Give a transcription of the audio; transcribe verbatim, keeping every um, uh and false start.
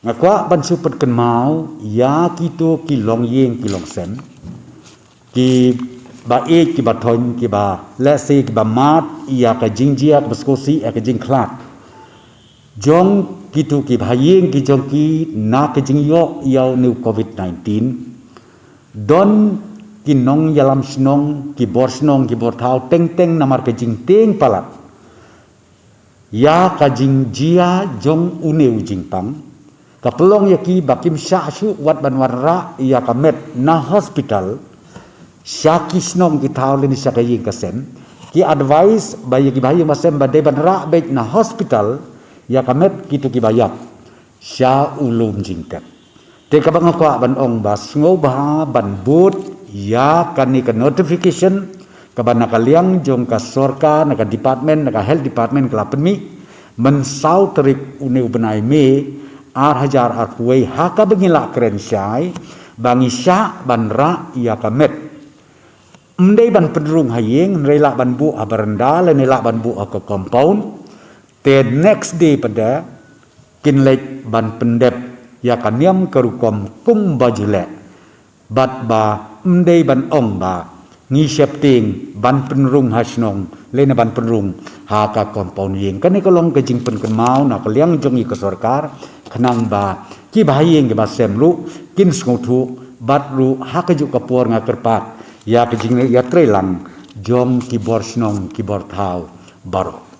Nga kwah ban shu pynkynmaw ïa kito ki longïing ki longsem, ki ba ïeit ki ba thoiñ, ki ba lehse ki ba mad ïa ka jingjia ka ba sngewsih ïa ka jingkhlad jong kito ki ba ha ïing ki jong ki na ka jingïoh ïa une u covid nineteen. Don ki nongïalam shnong, ki bor shnong, ki bor thaw teng teng namar ka jingtieng palat ïa ka jingjia jong une u jingpang. Ka pynlong ïa ki ba kim shah shuh wat ban wanrah ïa ka met na hospital sha ki shnong ki thaw lane sha ka ïing ka sem. Ki advice ba ïa ki ba ha ïing ba sem ba dei ban rah beit na hospital ïa ka met kito ki ba ïap sha u lum jingtep. Te kaba nga kwah ban ong ba sngewbha ban bud ïa kane ka notification kaba na ka liang jong ka sorkar, na ka department, na ka health department ka la pynmih mynsaw tarik une u bnai May ar hajar arphew wei ha kaba ngi la kren shai ba ngi shah ban rah ïa ka met. Ym dei ban pynrung ha ïing, hynrei lah ban buh ha baranda lane lah ban buh ha ka compound. Te next day pat de kin leit ban pyndep ïa ka niam ka rukom kumba ju leh. Bad ba ym dei ban ong ba ngi sheptieng ban pynrung ha shnong lane ban pynrung ha ka compound ïing. Kane ka long ka jingpynkynmaw na ka liang jong ngi ka sorkar khnang ba ki ba ha ïing ki ba sem ruh kin sngewthuh bad ruh ha kajuh ka por nga kyrpad ïa ka jingïatreilang jong ki bor shnong ki bor thaw baroh.